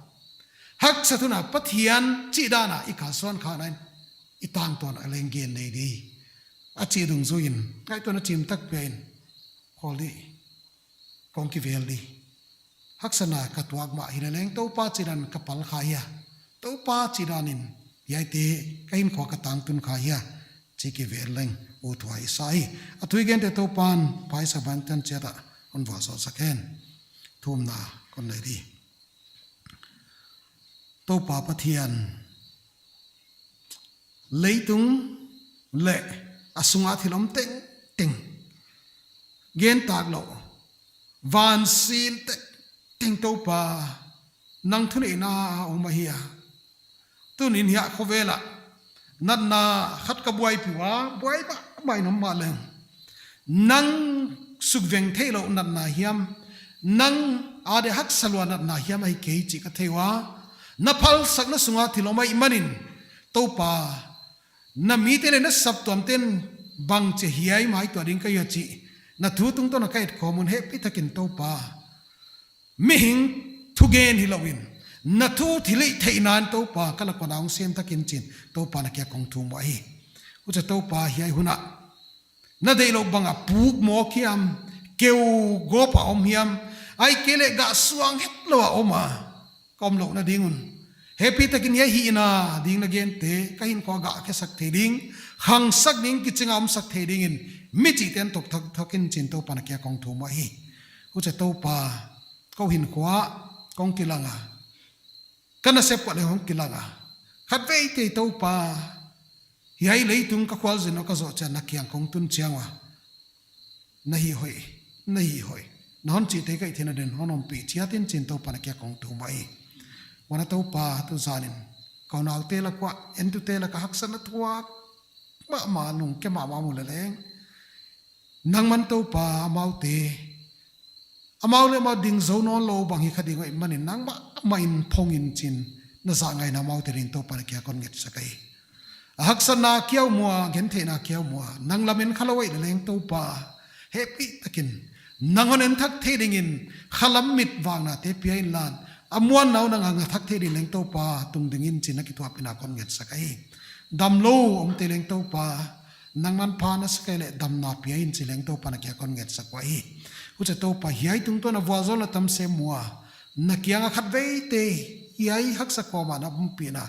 haksat hun a Pathian chih dan a i kalsuan kha nain, i tangtawn a leng gen nei di, a chih dungzuiin ngaihtuahna chim tak pia in, khawl di, kong kivel di. Haksatna ka tuak mah hileh leng Toupa chih dan ka pal kha hia, Toupa chih dan in hiaite ka hinkhua ka tangtun kha hia, chi kivel leng uthuai i sa hi. A thu i gente Toupa'n phaisak ban tan chiat a hon vualzawl sak hen. Thumna kon nei di. Toupa Pathian, leitung leh a sunga thil om tengteng gen tak lou, van sin tengteng Toupa, nang thuneihna a om ahi a. Tuni'n hiai khovel ah natna khat ka buaipih ua, buai mahmah in om mahleng, nang sukveng theihlouh natna hiam, nang a deih haksa lua natna hiam ahi kei chih ka thei ua, na phalsakna sunga thil om ahihmanin, Toupa, na mite leh na saptuamte'n bangchi hiai maituah ding ka hia chih na thu tungtawn a ka etkhawm un, hehpihtakin Toupa, mihing thugen hilouin, na thu thilhihtheihna'n Toupa ka lak ua na hong sem thak in chi'n Toupa na kiang kong thum uhi. Huchia Toupa, hiai hun ah na deihlouh bang a puk mawk hiam, keu gawp a om hiam, ahihkeileh gah suang hetlou a om a ka omlouhna ding un, hehpihtakin hiai hihna ding na gente ka hinkhua ah gah khesak thei ding, khangsak ding, kiching a omsak thei dingin, mi chihte hon tawk thak in chi'n Toupa na kiang kong thum uhi. Huchia Toupa, kou hinkhua ah kong kilang a, ka nasep uah leng hong kilang a, khatveitei Toupa, hiai leitung ka khualzin uh ka zoh chiang a na kiang kong tun chiang ua, na hih hoih, na hih hoih, na hon chihte ka hihtheihna dingin hon ompih chiat in chi'n Toupa na kiang kong thum uhi. Huan a Toupa, tuzan in ka unaute lak uah, entute lak ah haksatna thuak mahmah, lungke mahmah mu leleng, nangman Toupa, amaute, amau leh amau ding zou nawnlou bang hi kha ding uh ahihmanin, nangmah mah in phong in chi'n na zahngaihna amaute dingin Toupa na kiang kon ngetsak ahi. A haksatna kia uh mua, gentheihna kia uh mua, nang lam en khalou ahih leleng Toupa, hehpihtakin nang hon en thak thei dingin khalam mit vaknate pia inla, a muanna uh nang a nga thak thei ding leng Toupa, tungding in chi'n na kithuahpihna kon ngetsak ahi. Damlou omte leng Toupa, nangman pha na sak leh damna pia in chi leng Toupa na kiang kon ngetsak uhi. Huchia Toupa, hiai tungtawn a vualzawlna tam sem mu a, na kiang a khatveitei, hiai haksa kawm a na ompihna,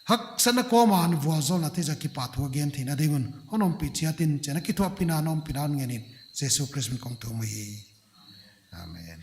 haksatna kawm a na vualzawlnate ziak a kipahthu a gen theihna ding un hon ompih chiat in chi'n na kithuahpihna, na ompihna hon ngen in, Jesu Khrist min in kong thum uhi. Amen.